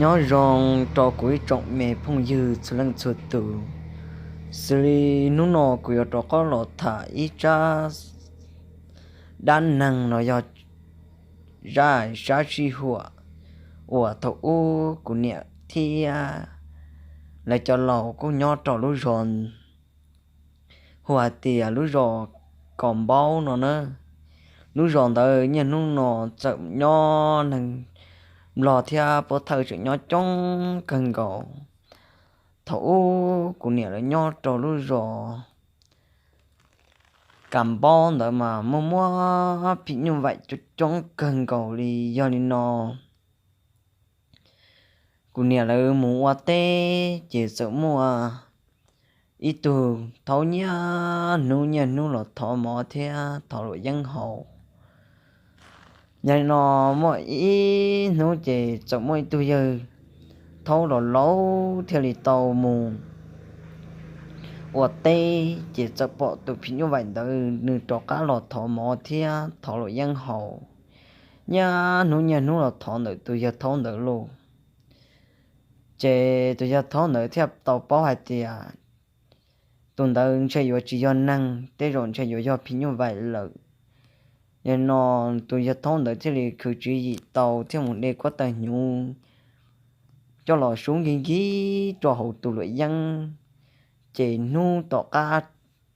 Nyob zoo rau kuv ib tsoom me phooj ywg txhua leej txhua tus, xws li hnub no kuv yuav rov qab los tham ib tsab dab neeg los yog zaj sab sij huam uas thaum ub kuv niam thiab lawv cov laus kuj nyob rau lub zos hu hais tias lub zos Kaus Npaub no na. Lub zos ntawd niaj hnub no txawm nyob neeg Nplog thiab Pov Thawj tseem nyob coob kawg nkaus. Thaum ub kuv niam lawv nyob rau lub zos Kaus Npaub ntawd mas muaj muaj phim nyuj vaim coob coob kawg nkaus li. Yog li no kuv niam lawv mus ua teb ces txawm muaj ib tug thaub niaj hnub niaj hnub los thov mov thiab thov luam yeeb haus. Yog li no muaj ib hnub ces txawm muaj ib tug yawg thaub los laus thiaj li tau mus ua teb ces txawm pom tus phim nyuj vaim ntawd nws rov qab los thov mov thiab thov luam yeeb haus. Niaj hnub niaj hnub los thov ntawm tus yawg thaub ntawd lauj. Ces tus yawg thaub ntawd thiaj tau paub hais tias tus ntawd ntshe yuav tsis yog neeg, tej zaum ntshe yuav yog phim nyuj vaim lawm. Yog li no tus yawg thaub ntawd thiaj li khwv tswv yim tau thiaj mus de kuab tawg hnyuv coj los sub nkig nkig rau hauv tus luam yeeb. Ces hnub tom qab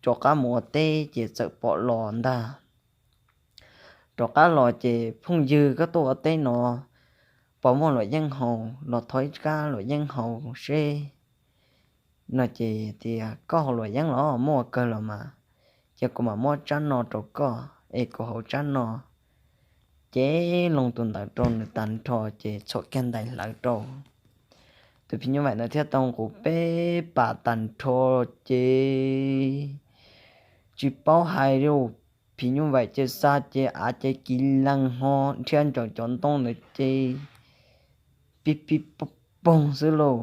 rov qab mus ua teb ces txawm pom los ntag. Rov qab los ces, phooj ywg, koj tuaj ua teb no puas muaj luam yeeb haus? Los thov ib kab luam yeeb haus seb. No ces tias, koj haus luam yeeb los? Muaj ua kawg los mas. Ces kuv mam muab tsab no rau koj es kuv haus tsab no. Ces loo tus ntawd rau nws tag nrho ces txhuam kiag ntais hlawv rau. Tus phim nyuj vaim ntawd thiaj tau nqus peb pas tag nrho ces tsis paub hais li, phim nyuj vaim ces xa ces av ces kiv lees ho nrhiav ntsaws cov ntoo ntawd ces pib pib poog poog xwb lauj.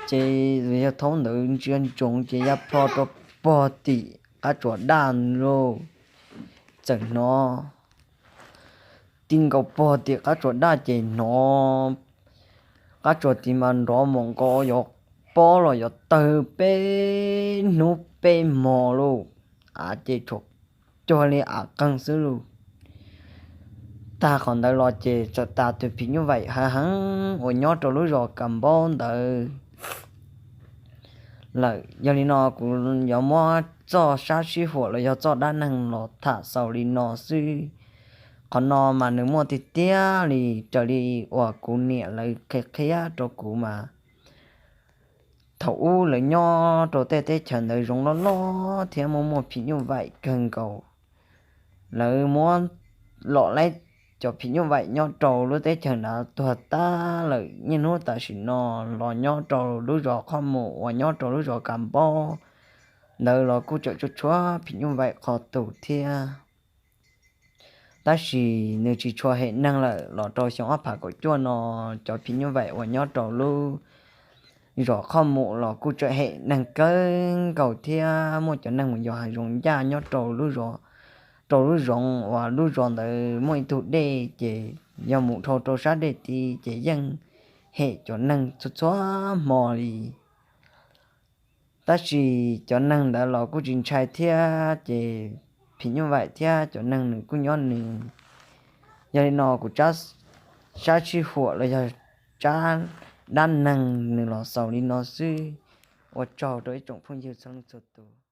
Ces yawg thaub ntawd ntsia ntsoov ces ya plho rau pog tim qab tsuas daj lauj. Txawm hnov ti nkaus pog tim qab tsuas daj ces hnov qab tsuas tim mas nrov mos nkaus yuav pob los yuav tawg peb hnub peb hmo lauj. Av ces tshuav cuag li av qeeg xwb lauj. Tag qhov ntawd los ces txawm tas tus phim nyuj vaim hav heev uas nyob rau lub zos Kaus Npaub ntawd lawm. Yog li no kuv yuav muab txoj sab sij huam los yog txoj dab neeg los tham xaus li no xwb. Qhov no mas nws muaj tiag tiag li raws li uas kuv niam lawv qhia qhia rau kuv mas thaum ub lawv nyob rau tej teb chaws ntawd zoov loj loj thiab muaj muaj phim nyuj vaim kawg nkaus. Lawv muab lom laib cov phim nyuj vaim nyob rau lub teb chaws ntawd tuag tag lawm. Niaj hnub tam sim no los nyob rau lub zos Qhoj Mus uas nyob rau lub zos Kaus Npaub ntawd los kuj tseem tshuav tshuav phim nyuj vaim qhov tus thiab. Tab sis nws tsis tshua hem neeg lawm. Los rau xyoo ob phav kaum cuaj no cov phim nyuj vaim uas nyob rau lub zos Qhoj Mus los kuj tseem hem neeg kawg nkaus thiab muaj cov neeg mus yos hav zoov ncaj nyob rau lub zos, rau lub zoov uas lub zos ntawd muaj ib tug dej ces yog mus dhau rau sab dej tid ces yeej hem cov neeg txhua txhua hmo li. Tab sis cov neeg ntawd los kuj tsis ntshai thiab ces phim nyuj vaim thiab cov neeg nws kuj nyob nws. Yog li no kuv sab sij huam los yog tsab dab neeg nws los xaus li no xwb. Ua tsaug rau ib tsoom phooj ywg txhua leej txhua tus.